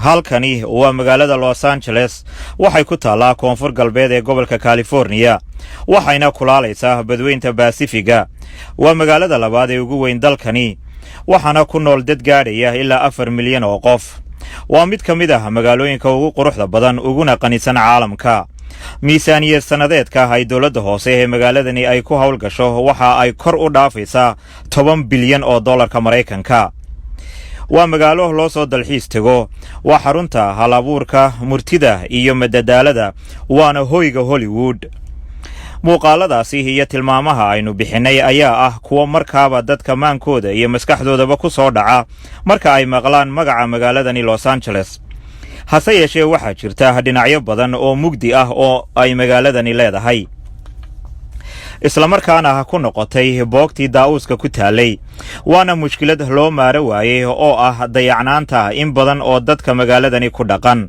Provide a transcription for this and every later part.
Halkani waa magaalada Los Angeles. Waxay ku taallaa koonfur galbeed ee gobolka Californiya, waxayna kulaalaysaa badweynta Baasifiga. Waa magaalada labaad ee ugu weyn dalkani, waxaana ku nool dad gaadhaya ilaa 4 milyan oo qof. Waa mid ka mid ah magaalooyinka ugu quruxda badan uguna qanisan caalamka. Miisaaniyad sannadeedka ay dowladda hoose ee magaaladani ay ku howlgasho waxa ay kor u dhaafaysaa 10 bilyan oo dollarka Maraykanka. Waa magaalo loo soo dalxiis tego, waa xarunta halabuurka, murtida iyo madadaalada, waana hoyga Hollywood. Muuqaaladaasi iyo tilmaamaha aynu bixinnay ayaa ah kuwo markaaba dadka maankooda iyo maskaxdoodaba ku soo dhaca marka ay maqlaan magaca magaaladani Los Angeles. Hase yeeshee, waxaa jirta dhinacyo badan oo mugdi ah oo ay magaaladani leedahay, islamarkaana ku noqotay boogtii daa'uuska ku taalay, waana mushkilad loo maaro waayey oo ah dayacnaanta in badan oo dadka magaaladani ku dhaqan.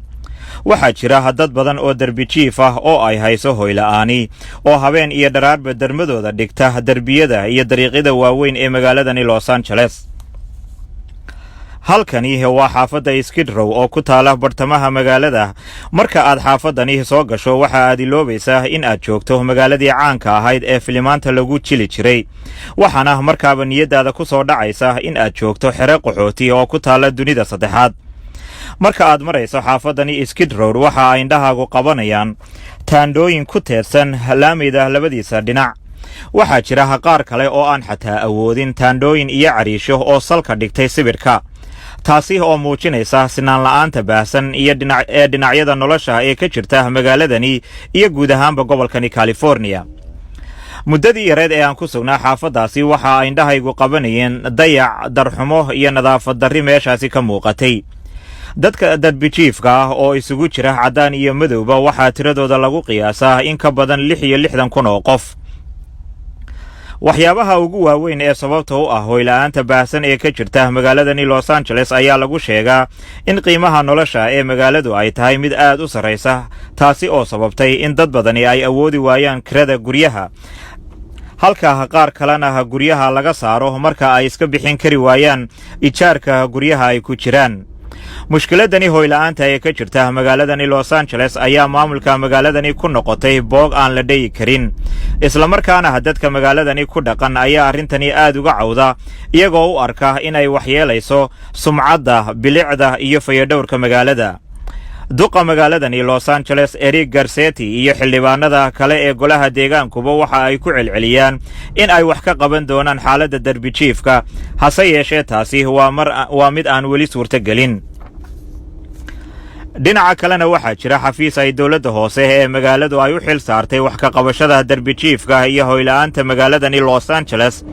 Waxaa jira dad badan oo derbijiif ah oo ay hayso hoyla'aani, oo habeen iyo dharaarba dermadooda dhigta derbiyada iyo dariiqyada waaweyn ee magaaladani Los Angeles. Halkani waa xaafadda Skid Row oo ku taala bartamaha magaalada. Marka aad xaafaddani soo gasho, waxa aad iloobaysaa in aad joogto magaaladii caanka ahayd ee filimaanta lagu jili jiray, waxaana markaaba niyaddaada ku soo dhacaysa in aad joogto xere qaxooti oo ku taala dunida saddexaad. Marka aad marayso xaafaddani Skid Row, waxa ay indhahaagu qabanayaan taandhooyin ku teedsan laamida labadiisa dhinac. Waxaa jira qaar kale oo aan xataa awoodin taandhooyin iyo cariisho oo salka dhigtay sibidhka, taasi oo muujinaysa sinaan la'aanta baahsan iyo ee dhinacyada nolosha ee ka jirta magaaladani iyo guud ahaanba gobolkani California. Muddadii yareed ee aan ku sugnaa xaafaddaasi, waxa ay indhahaygu qabanayeen dayac, darxumo iyo nadaafad darri meeshaasi ka muuqatay. Dadka darbijiifka ah oo isugu jira caddaan iyo madowba waxaa tiradooda lagu qiyaasaa in ka badan 66,000 oo qof. Waxyaabaha ugu waaweyn ee sababta u ah hoyla'aanta baahsan ee ka jirta magaaladani Los Angeles ayaa lagu sheegaa in qiimaha nolosha ee magaaladu ay tahay mid aad u sarraysa, taasi oo sababtay in dad badani ay awoodi waayaan kirada guryaha, halka qaar kalena guryaha laga saaro marka ay iska bixin kari waayaan ijaarka guryaha ay ku jiraan. Mushkiladani hoyla'aanta ee ka jirta magaaladani Los Angeles ayaa maamulka magaaladani ku noqotay boog aan la dhayi karin, islamarkaana dadka magaaladani ku dhaqan ayaa arrintani aad uga cawda, iyagoo u arka inay waxyeelayso sumcadda, bilicda iyo fayadhowrka magaalada. Duqa magaaladani Los Angeles, Eric Garcetti, iyo xildhibaanada kale ee golaha deegaankuba waxa ay ku celceliyaan in ay wax ka qaban doonaan xaaladda derbijiifka. Hase yeeshee, taasi waa mar waa mid aan weli suurtogelin. Dhinaca kalena, waxaa jira xafiis ay dowladda hoose ee magaaladu ay u xil saartay wax ka qabashada derbijiifka iyo hoyla'aanta magaaladani Los Angeles.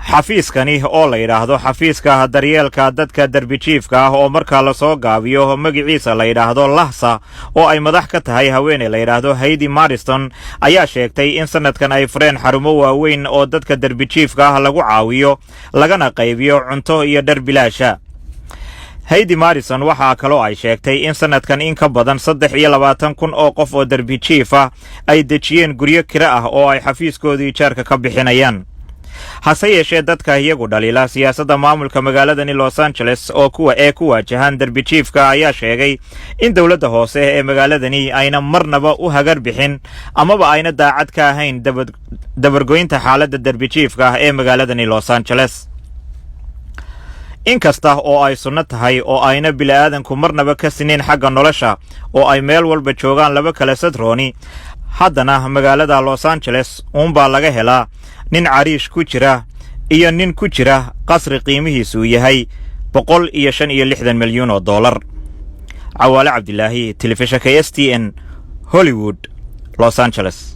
Xafiiskani oo la yidhaahdo xafiiska daryeelka dadka derbijiifka ah, oo markaa lasoo gaabiyo magaciisa la yidhaahdo LAHSA, oo ay madax ka tahay haweeney la yidhaahdo Heidi Mariston, ayaa sheegtay in sanadkan ay fureen xarumo waaweyn oo dadka derbijiifka ah lagu caawiyo, lagana qaybiyo cunto iyo dhar bilaasha. Heidi Marison waxaa kaloo ay sheegtay in sanadkan in ka badan 23,000 oo qof oo derbijiif ah ay dejiyeen guryo kiro ah oo ay xafiiskooda ijaarka ka bixinayaan. Hase yeeshee, dadka iyagu dhaliila siyaasadda maamulka magaaladani Los Angeles oo kuwa ee ku waajahan derbijiifka ayaa sheegay in dowladda hoose ee magaaladani ayna marnaba u hagar bixin amaba ayna daacad ka ahayn dabargoynta xaaladda derbijiifka ee magaaladani Los Angeles. Inkasta oo ay sunno tahay oo ayna bili'aadanku marnaba ka sinayn xagga nolosha oo ay meel walba joogaan laba kale sadrooni, haddana magaalada Los Angeles uunbaa laga helaa nin cariish ku jira iyo nin ku jira qasri qiimihiisu yahay 165 milyuun oo dollar. Cawaale Cabdilaahi, telefishinka STN, Hollywood, Los Angeles.